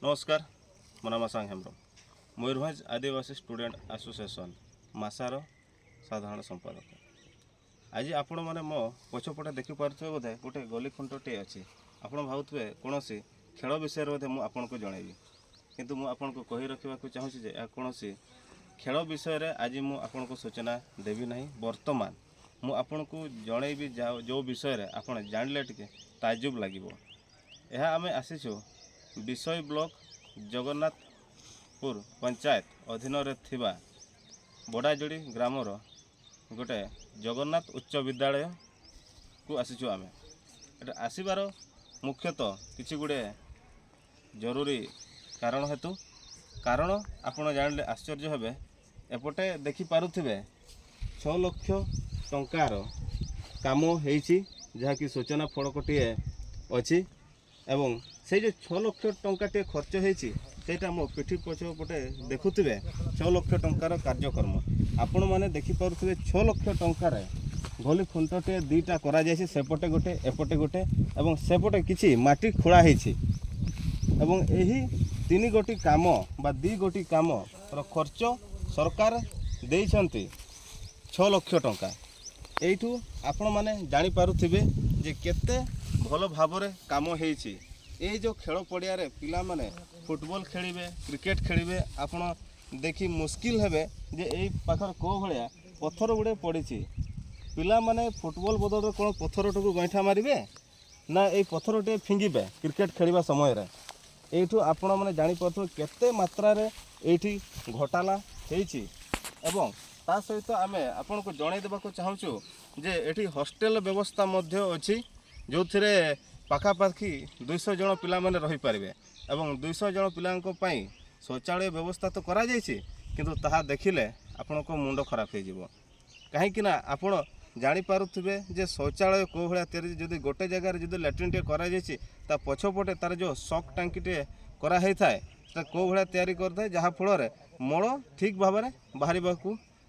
ନମସ୍କାର, ମୋ ନାମ ଆସାଙ୍ଗ ହେମ୍ବ୍ରମ, ମୟୂରଭଞ୍ଜ ଆଦିବାସୀ ଷ୍ଟୁଡେଣ୍ଟ ଆସୋସିଏସନ୍ ମାସାର ସାଧାରଣ ସମ୍ପାଦକ। ଆଜି ଆପଣମାନେ ମୋ ପଛପଟେ ଦେଖିପାରୁଥିବେ ବୋଧେ, ଗୋଟେ ଗଲି ଖୁଣ୍ଟଟିଏ ଅଛି। ଆପଣ ଭାବୁଥିବେ କୌଣସି ଖେଳ ବିଷୟରେ ବୋଧେ ମୁଁ ଆପଣଙ୍କୁ ଜଣାଇବି। କିନ୍ତୁ ମୁଁ ଆପଣଙ୍କୁ କହି ରଖିବାକୁ ଚାହୁଁଛି ଯେ ଏହା କୌଣସି ଖେଳ ବିଷୟରେ ଆଜି ମୁଁ ଆପଣଙ୍କୁ ସୂଚନା ଦେବି ନାହିଁ। ବର୍ତ୍ତମାନ ମୁଁ ଆପଣଙ୍କୁ ଜଣାଇବି ଯେଉଁ ବିଷୟରେ ଆପଣ ଜାଣିଲେ ଟିକେ ତାଜୁବ ଲାଗିବ। ଏହା ଆମେ ଆସିଛୁ ବିଶୋଇ ବ୍ଲକ ଜଗନ୍ନାଥପୁର ପଞ୍ଚାୟତ ଅଧୀନରେ ଥିବା ବଡ଼ାଯୋଡ଼ି ଗ୍ରାମର ଗୋଟେ ଜଗନ୍ନାଥ ଉଚ୍ଚ ବିଦ୍ୟାଳୟକୁ ଆସିଛୁ ଆମେ। ଏଟା ଆସିବାର ମୁଖ୍ୟତଃ କିଛି ଗୁଡ଼ିଏ ଜରୁରୀ କାରଣ ହେତୁ, କାରଣ ଆପଣ ଜାଣିଲେ ଆଶ୍ଚର୍ଯ୍ୟ ହେବେ। ଏପଟେ ଦେଖିପାରୁଥିବେ, 6 ଲକ୍ଷ ଟଙ୍କାର କାମ ହେଇଛି, ଯାହାକି ସୂଚନା ଫଳକଟିଏ ଅଛି। ଏବଂ ସେଇ ଯେଉଁ 6 ଲକ୍ଷ ଟଙ୍କାଟିଏ ଖର୍ଚ୍ଚ ହେଇଛି, ସେଇଟା ମୋ ପିଠି ପଛ ପଟେ ଦେଖୁଥିବେ। 6 ଲକ୍ଷ ଟଙ୍କାର କାର୍ଯ୍ୟକ୍ରମ ଆପଣମାନେ ଦେଖିପାରୁଥିବେ। 6 ଲକ୍ଷ ଟଙ୍କାରେ ଗଲି ଖୁଣ୍ଟଟିଏ ଦୁଇଟା କରାଯାଇଛି, ସେପଟେ ଗୋଟେ, ଏପଟେ ଗୋଟେ ଏବଂ ସେପଟେ କିଛି ମାଟି ଖୋଳା ହେଇଛି। ଏବଂ ଏହି ତିନି ଗୋଟି କାମ ବା ଦୁଇ ଗୋଟି କାମର ଖର୍ଚ୍ଚ ସରକାର ଦେଇଛନ୍ତି 6 ଲକ୍ଷ ଟଙ୍କା। ଏଇଠୁ ଆପଣମାନେ ଜାଣିପାରୁଥିବେ ଯେ କେତେ ଭଲ ଭାବରେ କାମ ହେଇଛି। ଏଇ ଯେଉଁ ଖେଳ ପଡ଼ିଆରେ ପିଲାମାନେ ଫୁଟବଲ ଖେଳିବେ, କ୍ରିକେଟ ଖେଳିବେ, ଆପଣ ଦେଖି ମୁସ୍କିଲ ହେବେ ଯେ ଏଇ ପାଖରେ କେଉଁ ଭଳିଆ ପଥର ଗୁଡ଼ିଏ ପଡ଼ିଛି। ପିଲାମାନେ ଫୁଟବଲ ବଦଳରେ କ'ଣ ପଥରଟାକୁ ଗଇଁଠା ମାରିବେ ନା ଏଇ ପଥରଟିଏ ଫିଙ୍ଗିବେ କ୍ରିକେଟ ଖେଳିବା ସମୟରେ? ଏଇଠୁ ଆପଣମାନେ ଜାଣିପାରୁଥିବେ କେତେ ମାତ୍ରାରେ ଏଇଠି ଘୋଟାଲା ହେଇଛି। ଏବଂ ତା ସହିତ ଆମେ ଆପଣଙ୍କୁ ଜଣାଇ ଦେବାକୁ ଚାହୁଁଛୁ ଯେ ଏଠି ହଷ୍ଟେଲ ବ୍ୟବସ୍ଥା ମଧ୍ୟ ଅଛି, ଯେଉଁଥିରେ ପାଖାପାଖି 200 ଜଣ ପିଲାମାନେ ରହିପାରିବେ। ଏବଂ 200 ଜଣ ପିଲାଙ୍କ ପାଇଁ ଶୌଚାଳୟ ବ୍ୟବସ୍ଥା ତ କରାଯାଇଛି, କିନ୍ତୁ ତାହା ଦେଖିଲେ ଆପଣଙ୍କ ମୁଣ୍ଡ ଖରାପ ହେଇଯିବ। କାହିଁକି ନା ଆପଣ ଜାଣିପାରୁଥିବେ ଯେ ଶୌଚାଳୟ କେଉଁ ଭଳିଆ ତିଆରି। ଯଦି ଗୋଟେ ଜାଗାରେ ଯଦି ଲାଟ୍ରିନ୍ଟିଏ କରାଯାଇଛି, ତା ପଛପଟେ ତାର ଯେଉଁ ସକ୍ ଟାଙ୍କିଟିଏ କରାହେଇଥାଏ, ସେଟା କେଉଁ ଭଳିଆ ତିଆରି କରିଥାଏ, ଯାହାଫଳରେ ମଳ ଠିକ୍ ଭାବରେ ବାହାରିବାକୁ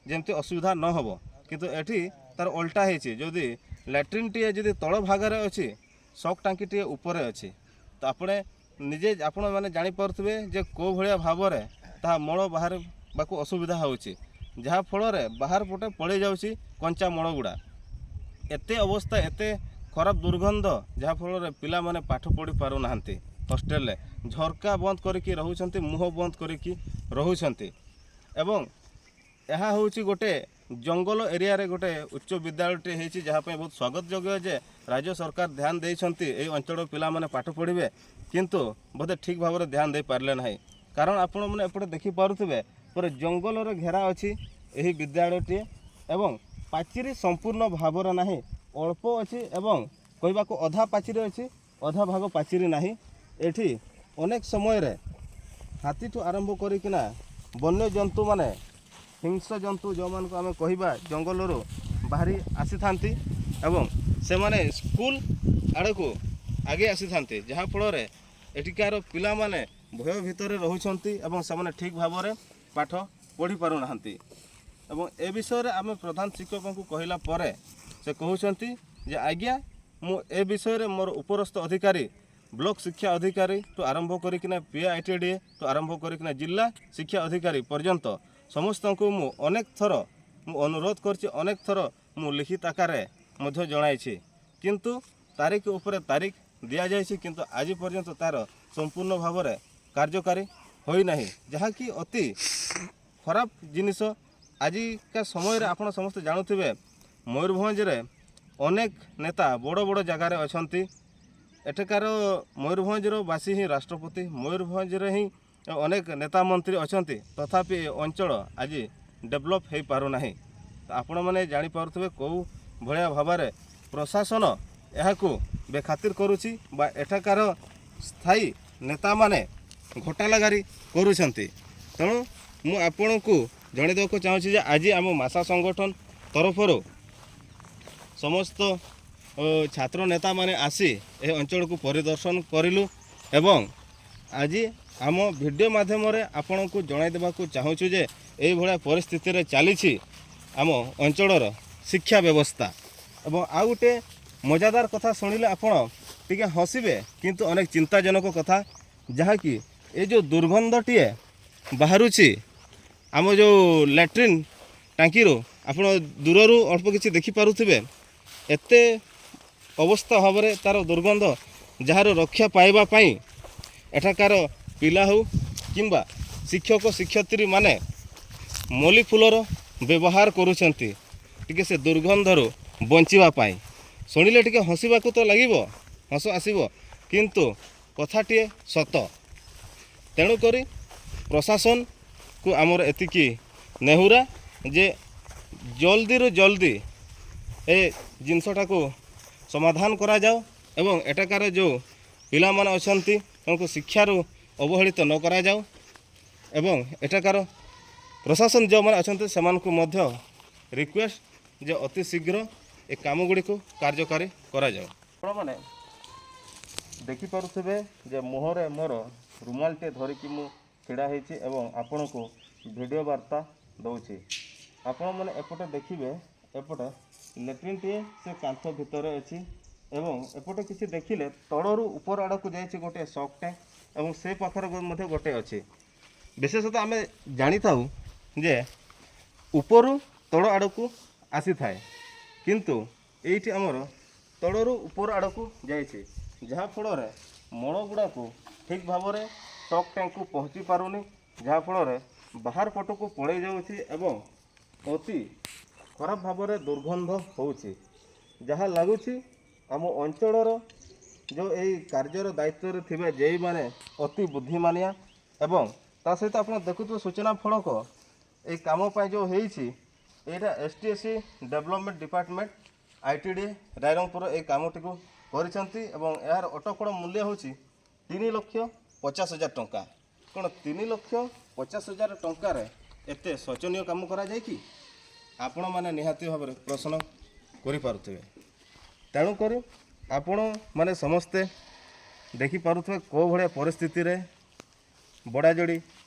ଯେମିତି ଅସୁବିଧା ନ ହେବ। କିନ୍ତୁ ଏଠି ତାର ଓଲଟା ହେଇଛି। ଯଦି ଲାଟ୍ରିନ୍ଟିଏ ଯଦି ତଳ ଭାଗରେ ଅଛି, ସକ୍ ଟାଙ୍କିଟିଏ ଉପରେ ଅଛି, ତ ଆପଣ ନିଜେ ଆପଣମାନେ ଜାଣିପାରୁଥିବେ ଯେ କେଉଁ ଭଳିଆ ଭାବରେ ତାହା ମଳ ବାହାରିବାକୁ ଅସୁବିଧା ହେଉଛି, ଯାହାଫଳରେ ବାହାର ପଟେ ପଳେଇ ଯାଉଛି କଞ୍ଚା ମଳ ଗୁଡ଼ା। ଏତେ ଅବସ୍ଥା, ଏତେ ଖରାପ ଦୁର୍ଗନ୍ଧ, ଯାହାଫଳରେ ପିଲାମାନେ ପାଠ ପଢ଼ି ପାରୁନାହାନ୍ତି। ହଷ୍ଟେଲରେ ଝରକା ବନ୍ଦ କରିକି ରହୁଛନ୍ତି, ମୁହଁ ବନ୍ଦ କରିକି ରହୁଛନ୍ତି। ଏବଂ ଏହା ହେଉଛି ଗୋଟେ ଜଙ୍ଗଲ ଏରିଆରେ ଗୋଟେ ଉଚ୍ଚ ବିଦ୍ୟାଳୟଟିଏ ହେଇଛି, ଯାହା ପାଇଁ ବହୁତ ସ୍ୱାଗତ ଯୋଗ୍ୟ ଯେ ରାଜ୍ୟ ସରକାର ଧ୍ୟାନ ଦେଇଛନ୍ତି, ଏଇ ଅଞ୍ଚଳର ପିଲାମାନେ ପାଠ ପଢ଼ିବେ। କିନ୍ତୁ ବୋଧେ ଠିକ୍ ଭାବରେ ଧ୍ୟାନ ଦେଇପାରିଲେ ନାହିଁ, କାରଣ ଆପଣମାନେ ଏପଟେ ଦେଖିପାରୁଥିବେ, ପୁରା ଜଙ୍ଗଲରେ ଘେରା ଅଛି ଏହି ବିଦ୍ୟାଳୟଟିଏ। ଏବଂ ପାଚେରୀ ସମ୍ପୂର୍ଣ୍ଣ ଭାବରେ ନାହିଁ, ଅଳ୍ପ ଅଛି ଏବଂ କହିବାକୁ ଅଧା ପାଚେରୀ ଅଛି, ଅଧା ଭାଗ ପାଚେରୀ ନାହିଁ। ଏଠି ଅନେକ ସମୟରେ ହାତୀଠୁ ଆରମ୍ଭ କରିକିନା ବନ୍ୟଜନ୍ତୁମାନେ, ହିଂସ୍ର ଜନ୍ତୁ ଯେଉଁମାନଙ୍କୁ ଆମେ କହିବା, ଜଙ୍ଗଲରୁ ବାହାରି ଆସିଥାନ୍ତି ଏବଂ ସେମାନେ ସ୍କୁଲ ଆଡ଼କୁ ଆଗେଇ ଆସିଥାନ୍ତି, ଯାହାଫଳରେ ଏଠିକାର ପିଲାମାନେ ଭୟ ଭିତରେ ରହୁଛନ୍ତି ଏବଂ ସେମାନେ ଠିକ୍ ଭାବରେ ପାଠ ପଢ଼ି ପାରୁନାହାନ୍ତି। ଏବଂ ଏ ବିଷୟରେ ଆମେ ପ୍ରଧାନ ଶିକ୍ଷକଙ୍କୁ କହିଲା ପରେ ସେ କହୁଛନ୍ତି ଯେ ଆଜ୍ଞା, ମୁଁ ଏ ବିଷୟରେ ମୋର ଉପରସ୍ଥ ଅଧିକାରୀ, ବ୍ଲକ ଶିକ୍ଷା ଅଧିକାରୀଠୁ ଆରମ୍ଭ କରିକିନା ପି I T D ଠୁ ଆରମ୍ଭ କରିକିନା ଜିଲ୍ଲା ଶିକ୍ଷା ଅଧିକାରୀ ପର୍ଯ୍ୟନ୍ତ ସମସ୍ତଙ୍କୁ ମୁଁ ଅନେକ ଥର ମୁଁ ଅନୁରୋଧ କରିଛି, ଅନେକ ଥର ମୁଁ ଲିଖିତ ଆକାରରେ ମଧ୍ୟ ଜଣାଇଛି। କିନ୍ତୁ ତାରିଖ ଉପରେ ତାରିଖ ଦିଆଯାଇଛି, କିନ୍ତୁ ଆଜି ପର୍ଯ୍ୟନ୍ତ ତା'ର ସମ୍ପୂର୍ଣ୍ଣ ଭାବରେ କାର୍ଯ୍ୟକାରୀ ହୋଇନାହିଁ, ଯାହାକି ଅତି ଖରାପ ଜିନିଷ। ଆଜିକା ସମୟରେ ଆପଣ ସମସ୍ତେ ଜାଣୁଥିବେ, ମୟୂରଭଞ୍ଜରେ ଅନେକ ନେତା ବଡ଼ ବଡ଼ ଜାଗାରେ ଅଛନ୍ତି। ଏଠାକାର ମୟୂରଭଞ୍ଜର ବାସୀ ହିଁ ରାଷ୍ଟ୍ରପତି, ମୟୂରଭଞ୍ଜରେ ହିଁ ଅନେକ ନେତା ମନ୍ତ୍ରୀ ଅଛନ୍ତି, ତଥାପି ଏ ଅଞ୍ଚଳ ଆଜି ଡେଭଲପ୍ ହୋଇପାରୁନାହିଁ। ତ ଆପଣମାନେ ଜାଣିପାରୁଥିବେ କେଉଁ ଭଳିଆ ଭାବରେ ପ୍ରଶାସନ ଏହାକୁ ବେଖାତିର କରୁଛି ବା ଏଠାକାର ସ୍ଥାୟୀ ନେତାମାନେ ଘୋଟାଲାଗାରି କରୁଛନ୍ତି। ତେଣୁ ମୁଁ ଆପଣଙ୍କୁ ଜଣାଇ ଦେବାକୁ ଚାହୁଁଛି ଯେ ଆଜି ଆମ ମାସା ସଂଗଠନ ତରଫରୁ ସମସ୍ତ ଛାତ୍ର ନେତାମାନେ ଆସି ଏ ଅଞ୍ଚଳକୁ ପରିଦର୍ଶନ କରିଲୁ ଏବଂ ଆଜି ଆମ ଭିଡ଼ିଓ ମାଧ୍ୟମରେ ଆପଣଙ୍କୁ ଜଣାଇ ଦେବାକୁ ଚାହୁଁଛୁ ଯେ ଏଇଭଳିଆ ପରିସ୍ଥିତିରେ ଚାଲିଛି ଆମ ଅଞ୍ଚଳର ଶିକ୍ଷା ବ୍ୟବସ୍ଥା। ଏବଂ ଆଉ ଗୋଟେ ମଜାଦାର କଥା ଶୁଣିଲେ ଆପଣ ଟିକେ ହସିବେ, କିନ୍ତୁ ଅନେକ ଚିନ୍ତାଜନକ କଥା, ଯାହାକି ଏ ଯେଉଁ ଦୁର୍ଗନ୍ଧଟିଏ ବାହାରୁଛି ଆମ ଯେଉଁ ଲାଟ୍ରିନ୍ ଟାଙ୍କିରୁ, ଆପଣ ଦୂରରୁ ଅଳ୍ପ କିଛି ଦେଖିପାରୁଥିବେ। ଏତେ ଅବସ୍ଥା ଭାବରେ ତା'ର ଦୁର୍ଗନ୍ଧ, ଯାହାର ରକ୍ଷା ପାଇବା ପାଇଁ ଏଠାକାର ପିଲା ହେଉ କିମ୍ବା ଶିକ୍ଷକ ଶିକ୍ଷୟିତ୍ରୀମାନେ ମଲ୍ଲି ଫୁଲର ବ୍ୟବହାର କରୁଛନ୍ତି ଟିକେ ସେ ଦୁର୍ଗନ୍ଧରୁ ବଞ୍ଚିବା ପାଇଁ। ଶୁଣିଲେ ଟିକେ ହସିବାକୁ ତ ଲାଗିବ, ହସ ଆସିବ, କିନ୍ତୁ କଥାଟିଏ ସତ। ତେଣୁକରି ପ୍ରଶାସନକୁ ଆମର ଏତିକି ନେହୁରା ଯେ ଜଲ୍ଦିରୁ ଜଲ୍ଦି ଏ ଜିନିଷଟାକୁ ସମାଧାନ କରାଯାଉ ଏବଂ ଏଠାକାର ଯେଉଁ ପିଲାମାନେ ଅଛନ୍ତି, ତାଙ୍କୁ ଶିକ୍ଷାରୁ ଅବହେଳିତ ନ କରାଯାଉ ଏବଂ ଏଠାକାର ପ୍ରଶାସନ ଯେଉଁମାନେ ଅଛନ୍ତି, ସେମାନଙ୍କୁ ମଧ୍ୟ ରିକ୍ୱେଷ୍ଟ ଯେ ଅତି ଶୀଘ୍ର ଏ କାମ ଗୁଡ଼ିକୁ କାର୍ଯ୍ୟକାରୀ କରାଯାଉ। ଆପଣମାନେ ଦେଖିପାରୁଥିବେ ଯେ ମୁହଁରେ ମୋର ରୁମାଲଟିଏ ଧରିକି ମୁଁ ଛିଡ଼ା ହେଇଛି ଏବଂ ଆପଣଙ୍କୁ ଭିଡ଼ିଓ ବାର୍ତ୍ତା ଦେଉଛି। ଆପଣମାନେ ଏପଟେ ଦେଖିବେ, ଏପଟେ ଲାଟ୍ରିନ୍ଟିଏ ସେ କାନ୍ଥ ଭିତରେ ଅଛି ଏବଂ ଏପଟେ କିଛି ଦେଖିଲେ ତଳରୁ ଉପର ଆଡ଼କୁ ଯାଇଛି ଗୋଟିଏ ସକ୍ ଟ୍ୟାଙ୍କ ଏବଂ ସେ ପାଖରେ ମଧ୍ୟ ଗୋଟେ ଅଛି। ବିଶେଷତଃ ଆମେ ଜାଣିଥାଉ ଯେ ଉପରୁ ତଳ ଆଡ଼କୁ ଆସିଥାଏ, କିନ୍ତୁ ଏଇଠି ଆମର ତଳରୁ ଉପର ଆଡ଼କୁ ଯାଇଛି, ଯାହାଫଳରେ ମଳ ଗୁଡ଼ାକୁ ଠିକ୍ ଭାବରେ ସକ୍ ଟ୍ୟାଙ୍କକୁ ପହଞ୍ଚି ପାରୁନି, ଯାହାଫଳରେ ବାହାର ପଟକୁ ପଳେଇ ଯାଉଛି ଏବଂ ଅତି ଖରାପ ଭାବରେ ଦୁର୍ଗନ୍ଧ ହେଉଛି। ଯାହା ଲାଗୁଛି, ଆମ ଅଞ୍ଚଳର ଯେଉଁ ଏଇ କାର୍ଯ୍ୟର ଦାୟିତ୍ୱରେ ଥିବା ଜେଇମାନେ ଅତି ବୁଦ୍ଧିମାନିଆ। ଏବଂ ତା ସହିତ ଆପଣ ଦେଖୁଥିବେ ସୂଚନା ଫଳକ, ଏଇ କାମ ପାଇଁ ଯେଉଁ ହେଇଛି, ଏଇଟା ST SC development department, ITD Rairangpur ଏଇ କାମଟିକୁ କରିଛନ୍ତି ଏବଂ ଏହାର ଅଟକଳ ମୂଲ୍ୟ ହେଉଛି 3,50,000 ଟଙ୍କା। କ'ଣ 3,50,000 ଟଙ୍କାରେ ଏତେ ଶୋଚନୀୟ କାମ କରାଯାଏ କି? ଆପଣମାନେ ନିହାତି ଭାବରେ ପ୍ରଶ୍ନ କରିପାରୁଥିବେ। ତେଣୁକରି ଆପଣମାନେ ସମସ୍ତେ ଦେଖିପାରୁଥିବେ କେଉଁ ଭଳିଆ ପରିସ୍ଥିତିରେ ବଡ଼ାଯୋଡ଼ି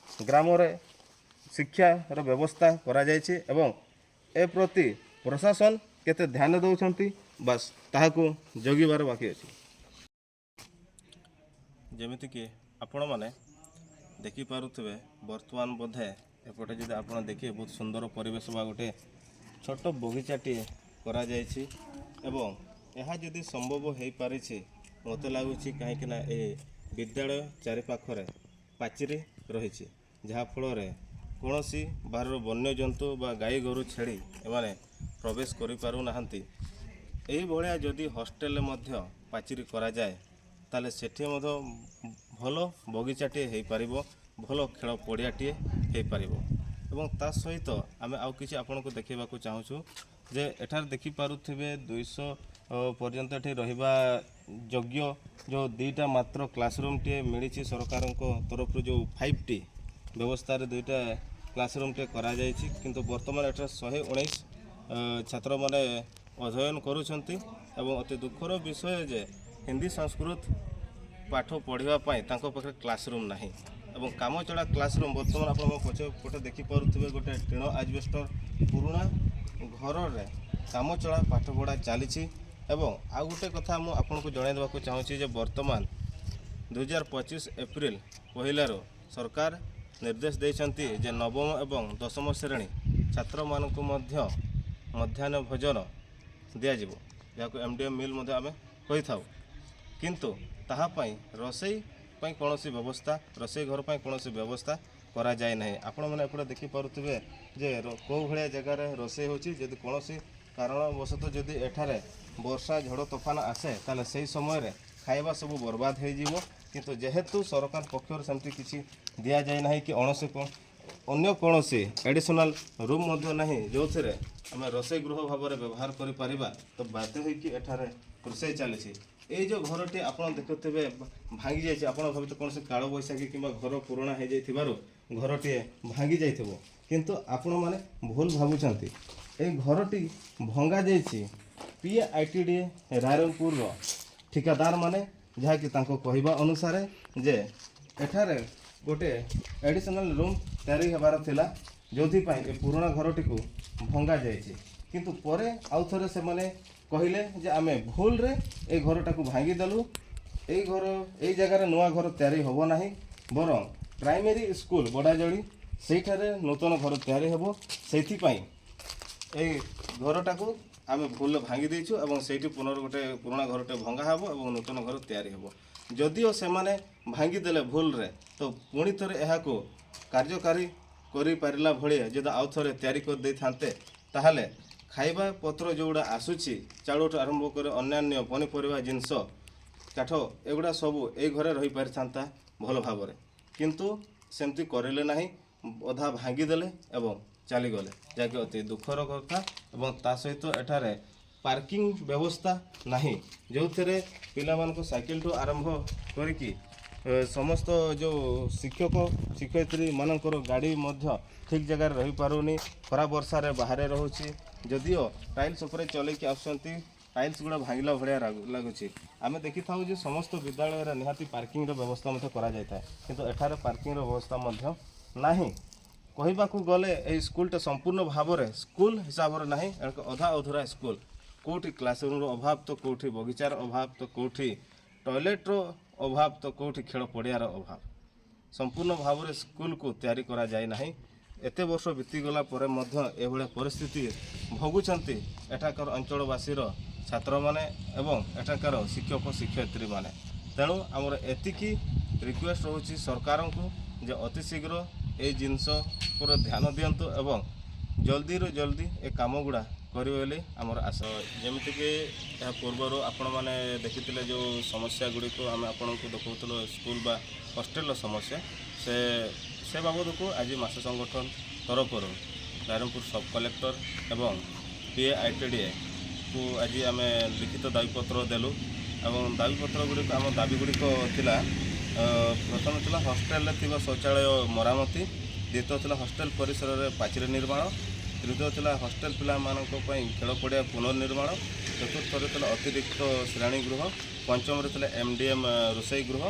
ଗ୍ରାମରେ ଶିକ୍ଷାର ବ୍ୟବସ୍ଥା କରାଯାଇଛି ଏବଂ ଏ ପ୍ରତି ପ୍ରଶାସନ କେତେ ଧ୍ୟାନ ଦେଉଛନ୍ତି। ବାସ୍, ତାହାକୁ ଜଗିବାର ବାକି ଅଛି। ଯେମିତିକି ଆପଣମାନେ ଦେଖିପାରୁଥିବେ, ବର୍ତ୍ତମାନ ବୋଧେ ଏପଟେ ଯଦି ଆପଣ ଦେଖିବେ, ବହୁତ ସୁନ୍ଦର ପରିବେଶ ବା ଗୋଟେ ଛୋଟ ବଗିଚାଟିଏ କରାଯାଇଛି। ଏବଂ ଏହା ଯଦି ସମ୍ଭବ ହୋଇପାରିଛି, ମୋତେ ଲାଗୁଛି କାହିଁକିନା ଏ ବିଦ୍ୟାଳୟ ଚାରିପାଖରେ ପାଚେରୀ ରହିଛି, ଯାହାଫଳରେ କୌଣସି ବାହାରର ବନ୍ୟଜନ୍ତୁ ବା ଗାଈ ଗୋରୁ ଛେଳି ଏମାନେ ପ୍ରବେଶ କରିପାରୁନାହାନ୍ତି। ଏଇଭଳିଆ ଯଦି ହଷ୍ଟେଲରେ ମଧ୍ୟ ପାଚେରୀ କରାଯାଏ, ତାହେଲେ ସେଠି ମଧ୍ୟ ଭଲ ବଗିଚାଟିଏ ହେଇପାରିବ, ଭଲ ଖେଳ ପଡ଼ିଆଟିଏ ହେଇପାରିବ। ଏବଂ ତା ସହିତ ଆମେ ଆଉ କିଛି ଆପଣଙ୍କୁ ଦେଖାଇବାକୁ ଚାହୁଁଛୁ ଯେ ଏଠାରେ ଦେଖିପାରୁଥିବେ, 200 ପର୍ଯ୍ୟନ୍ତ ଏଠି ରହିବା ଯୋଗ୍ୟ ଯେଉଁ ଦୁଇଟା ମାତ୍ର କ୍ଲାସରୁମ୍ଟିଏ ମିଳିଛି ସରକାରଙ୍କ ତରଫରୁ, ଯେଉଁ 5ଟି ବ୍ୟବସ୍ଥାରେ ଦୁଇଟା କ୍ଲାସରୁମ୍ଟିଏ କରାଯାଇଛି। କିନ୍ତୁ ବର୍ତ୍ତମାନ ଏଠାରେ 119 ଛାତ୍ରମାନେ ଅଧ୍ୟୟନ କରୁଛନ୍ତି ଏବଂ ଅତି ଦୁଃଖର ବିଷୟ ଯେ ହିନ୍ଦୀ, ସଂସ୍କୃତ ପାଠ ପଢ଼ିବା ପାଇଁ ତାଙ୍କ ପାଖରେ କ୍ଲାସରୁମ୍ ନାହିଁ ଏବଂ କାମଚଳା କ୍ଲାସରୁମ୍ ବର୍ତ୍ତମାନ ଆପଣ ମୋ ପଛ ପଟେ ଦେଖିପାରୁଥିବେ, ଗୋଟେ ଟିଣ ଆଜବେଷ୍ଟର ପୁରୁଣା ଘରରେ କାମଚଳା ପାଠପଢ଼ା ଚାଲିଛି। ଏବଂ ଆଉ ଗୋଟେ କଥା ମୁଁ ଆପଣଙ୍କୁ ଜଣାଇ ଦେବାକୁ ଚାହୁଁଛି ଯେ ବର୍ତ୍ତମାନ 2025 ଏପ୍ରିଲ 1ରୁ ସରକାର ନିର୍ଦ୍ଦେଶ ଦେଇଛନ୍ତି ଯେ ନବମ ଏବଂ ଦଶମ ଶ୍ରେଣୀ ଛାତ୍ରମାନଙ୍କୁ ମଧ୍ୟ ମଧ୍ୟାହ୍ନ ଭୋଜନ ଦିଆଯିବ, ଯାହାକୁ ଏମ୍ ମିଲ୍ ମଧ୍ୟ ଆମେ କହିଥାଉ। କିନ୍ତୁ ତାହା ପାଇଁ ରୋଷେଇ ପାଇଁ କୌଣସି ବ୍ୟବସ୍ଥା, ରୋଷେଇ ଘର ପାଇଁ କୌଣସି ବ୍ୟବସ୍ଥା କରାଯାଇ ନାହିଁ। ଆପଣମାନେ ଏପଟେ ଦେଖିପାରୁଥିବେ ଯେ କେଉଁ ଭଳିଆ ଜାଗାରେ ରୋଷେଇ ହେଉଛି। ଯଦି କୌଣସି କାରଣବଶତଃ ଯଦି ଏଠାରେ ବର୍ଷା, ଝଡ଼ ତୋଫାନ ଆସେ, ତାହେଲେ ସେହି ସମୟରେ ଖାଇବା ସବୁ ବର୍ବାଦ ହେଇଯିବ। କିନ୍ତୁ ଯେହେତୁ ସରକାର ପକ୍ଷରୁ ସେମିତି କିଛି ଦିଆଯାଇ ନାହିଁ କି ଅନ୍ୟ କୌଣସି ଆଡ଼ିସନାଲ୍ ରୁମ୍ ମଧ୍ୟ ନାହିଁ, ଯେଉଁଥିରେ ଆମେ ରୋଷେଇ ଗୃହ ଭାବରେ ବ୍ୟବହାର କରିପାରିବା, ତ ବାଧ୍ୟ ହୋଇକି ଏଠାରେ ରୋଷେଇ ଚାଲିଛି। ଏଇ ଯେଉଁ ଘରଟି ଆପଣ ଦେଖୁଥିବେ ଭାଙ୍ଗି ଯାଇଛି, ଆପଣ ଭାବୁଥିବେ କୌଣସି କାଳବୈଶାଖୀ କିମ୍ବା ଘର ପୁରୁଣା ହେଇଯାଇଥିବାରୁ ଘରଟିଏ ଭାଙ୍ଗି ଯାଇଥିବ, କିନ୍ତୁ ଆପଣମାନେ ଭୁଲ ଭାବୁଛନ୍ତି। ଏଇ ଘରଟି ଭଙ୍ଗା ଯାଇଛି PITD ରାଇରଙ୍ଗପୁରର ଠିକାଦାରମାନେ, ଯାହାକି ତାଙ୍କ କହିବା ଅନୁସାରେ ଯେ ଏଠାରେ ଗୋଟେ ଆଡ଼ିସନାଲ୍ ରୁମ୍ ତିଆରି ହେବାର ଥିଲା, ଯେଉଁଥିପାଇଁ ଏ ପୁରୁଣା ଘରଟିକୁ ଭଙ୍ଗା ଯାଇଛି। କିନ୍ତୁ ପରେ ଆଉ ଥରେ ସେମାନେ କହିଲେ ଯେ ଆମେ ଭୁଲରେ ଏଇ ଘରଟାକୁ ଭାଙ୍ଗିଦେଲୁ, ଏଇ ଘର ଏଇ ଜାଗାରେ ନୂଆ ଘର ତିଆରି ହେବ ନାହିଁ। ବରଂ ପ୍ରାଇମେରୀ ସ୍କୁଲ ବଡ଼ାଜଳି ସେଇଠାରେ ନୂତନ ଘର ତିଆରି ହେବ। ସେଇଥିପାଇଁ ଏଇ ଘରଟାକୁ ଆମେ ଭୁଲ ଭାଙ୍ଗି ଦେଇଛୁ ଏବଂ ସେଇଠି ପୁନର୍ ଗୋଟେ ପୁରୁଣା ଘରଟେ ଭଙ୍ଗା ହେବ ଏବଂ ନୂତନ ଘର ତିଆରି ହେବ। ଯଦିଓ ସେମାନେ ଭାଙ୍ଗିଦେଲେ ଭୁଲରେ, ତ ପୁଣି ଥରେ ଏହାକୁ କାର୍ଯ୍ୟକାରୀ କରିପାରିଲା ଭଳିଆ ଯଦି ଆଉ ଥରେ ତିଆରି କରିଦେଇଥାନ୍ତେ, ତାହେଲେ ଖାଇବା ପତ୍ର ଯେଉଁଗୁଡ଼ା ଆସୁଛି, ଚାଉଳଠୁ ଆରମ୍ଭ କରି ଅନ୍ୟାନ୍ୟ ପନିପରିବା ଜିନିଷ, କାଠ, ଏଗୁଡ଼ା ସବୁ ଏଇ ଘରେ ରହିପାରିଥାନ୍ତା ଭଲ ଭାବରେ। କିନ୍ତୁ ସେମିତି କରିଲେ ନାହିଁ, ଅଧା ଭାଙ୍ଗିଦେଲେ ଏବଂ ଚାଲିଗଲେ, ଯାହାକି ଅତି ଦୁଃଖର କଥା। ଏବଂ ତା ସହିତ ଏଠାରେ ପାର୍କିଂ ବ୍ୟବସ୍ଥା ନାହିଁ, ଯେଉଁଥିରେ ପିଲାମାନଙ୍କ ସାଇକେଲଠୁ ଆରମ୍ଭ କରିକି ସମସ୍ତ ଯେଉଁ ଶିକ୍ଷକ ଶିକ୍ଷୟିତ୍ରୀ ମାନଙ୍କର ଗାଡ଼ି ମଧ୍ୟ ଠିକ୍ ଜାଗାରେ ରହିପାରୁନି। ଖରା ବର୍ଷାରେ ବାହାରେ ରହୁଛି। ଯଦିଓ ଟାଇଲ୍ସ ଉପରେ ଚଲେଇକି ଆସୁଛନ୍ତି, ଟାଇଲ୍ସ ଗୁଡ଼ା ଭାଙ୍ଗିଲା ଭଳିଆ ଲାଗୁଛି। ଆମେ ଦେଖିଥାଉ ଯେ ସମସ୍ତ ବିଦ୍ୟାଳୟରେ ନିହାତି ପାର୍କିଂର ବ୍ୟବସ୍ଥା ମଧ୍ୟ କରାଯାଇଥାଏ, କିନ୍ତୁ ଏଠାରେ ପାର୍କିଂର ବ୍ୟବସ୍ଥା ମଧ୍ୟ ନାହିଁ। କହିବାକୁ ଗଲେ ଏହି ସ୍କୁଲଟା ସମ୍ପୂର୍ଣ୍ଣ ଭାବରେ ସ୍କୁଲ ହିସାବରେ ନାହିଁ, ଏକ ଅଧା ଅଧୁରା ସ୍କୁଲ। କେଉଁଠି କ୍ଲାସରୁମ୍ର ଅଭାବ ତ କେଉଁଠି ବଗିଚାର ଅଭାବ, ତ କେଉଁଠି ଟଏଲେଟ୍ର ଅଭାବ, ତ କେଉଁଠି ଖେଳ ପଡ଼ିଆର ଅଭାବ। ସମ୍ପୂର୍ଣ୍ଣ ଭାବରେ ସ୍କୁଲକୁ ତିଆରି କରାଯାଇ ନାହିଁ। ଏତେ ବର୍ଷ ବିତିଗଲା ପରେ ମଧ୍ୟ ଏଭଳିଆ ପରିସ୍ଥିତି ଭୋଗୁଛନ୍ତି ଏଠାକାର ଅଞ୍ଚଳବାସୀର ଛାତ୍ରମାନେ ଏବଂ ଏଠାକାର ଶିକ୍ଷକ ଶିକ୍ଷୟିତ୍ରୀମାନେ। ତେଣୁ ଆମର ଏତିକି ରିକ୍ୱେଷ୍ଟ ରହୁଛି ସରକାରଙ୍କୁ ଯେ ଅତି ଶୀଘ୍ର ଏଇ ଜିନିଷ ଉପରେ ଧ୍ୟାନ ଦିଅନ୍ତୁ ଏବଂ ଜଲ୍ଦିରୁ ଜଲ୍ଦି ଏ କାମ ଗୁଡ଼ା କରିବେ ବୋଲି ଆମର ଆଶା। ଯେମିତିକି ଏହା ପୂର୍ବରୁ ଆପଣମାନେ ଦେଖିଥିଲେ, ଯେଉଁ ସମସ୍ୟା ଗୁଡ଼ିକୁ ଆମେ ଆପଣଙ୍କୁ ଦେଖାଉଥିଲୁ, ସ୍କୁଲ ବା ହଷ୍ଟେଲର ସମସ୍ୟା, ସେ ବାବଦକୁ ଆଜି ମାସ ସଂଗଠନ ତରଫରୁ ରାଇରଙ୍ଗପୁର ସବ୍ କଲେକ୍ଟର ଏବଂ ପିଏ ଆଇଟିଡିଏକୁ ଆଜି ଆମେ ଲିଖିତ ଦାବିପତ୍ର ଦେଲୁ। ଏବଂ ଦାବିପତ୍ର ଗୁଡ଼ିକ, ଆମ ଦାବି ଗୁଡ଼ିକ ଥିଲା, ପ୍ରଥମ ଥିଲା ହଷ୍ଟେଲରେ ଥିବା ଶୌଚାଳୟ ମରାମତି, ଦ୍ୱିତୀୟ ଥିଲା ହଷ୍ଟେଲ ପରିସରରେ ପାଚେରୀ ନିର୍ମାଣ, ତୃତୀୟ ଥିଲା ହଷ୍ଟେଲ ପିଲାମାନଙ୍କ ପାଇଁ ଖେଳ ପଡ଼ିଆ ପୁନର୍ନିର୍ମାଣ, ଚତୁର୍ଥରେ ଥିଲା ଅତିରିକ୍ତ ଶ୍ରେଣୀ ଗୃହ, ପଞ୍ଚମରେ ଥିଲା ଏମ୍ଡିଏମ୍ ରୋଷେଇ ଗୃହ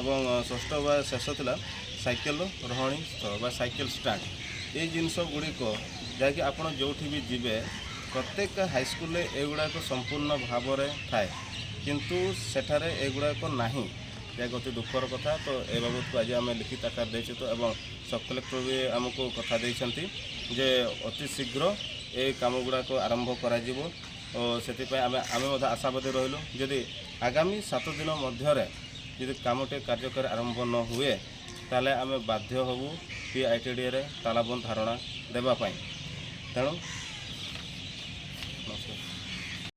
ଏବଂ ଷଷ୍ଠ ବା ଶେଷ ଥିଲା ସାଇକେଲ ରହଣି ସ୍ଥଳ ବା ସାଇକେଲ ଷ୍ଟାଣ୍ଡ। ଏଇ ଜିନିଷ ଗୁଡ଼ିକ ଯାହାକି ଆପଣ ଯେଉଁଠି ବି ଯିବେ, ପ୍ରତ୍ୟେକ ହାଇସ୍କୁଲରେ ଏଗୁଡ଼ାକ ସମ୍ପୂର୍ଣ୍ଣ ଭାବରେ ଥାଏ, କିନ୍ତୁ ସେଠାରେ ଏଗୁଡ଼ାକ ନାହିଁ, ଯାହାକି ଅତି ଦୁଃଖର କଥା। ତ ଏ ବାବଦକୁ ଆଜି ଆମେ ଲିଖିତ ଆକାର ଦେଇଛୁ ତ ଏବଂ ସବ୍ କଲେକ୍ଟର ବି ଆମକୁ କଥା ଦେଇଛନ୍ତି ଯେ ଅତି ଶୀଘ୍ର ଏ କାମ ଗୁଡ଼ାକ ଆରମ୍ଭ କରାଯିବ ଓ ସେଥିପାଇଁ ଆମେ ମଧ୍ୟ ଆଶାବାଦୀ ରହିଲୁ। ଯଦି ଆଗାମୀ 7 ଦିନ ମଧ୍ୟରେ ଯଦି କାମଟି କାର୍ଯ୍ୟକାରୀ ଆରମ୍ଭ ନ ହୁଏ, ତାହେଲେ ଆମେ ବାଧ୍ୟ ହେବୁ ପି ଆଇଟିଡିଏରେ ତାଲାବନ୍ଦ ଧାରଣା ଦେବା ପାଇଁ। ତେଣୁ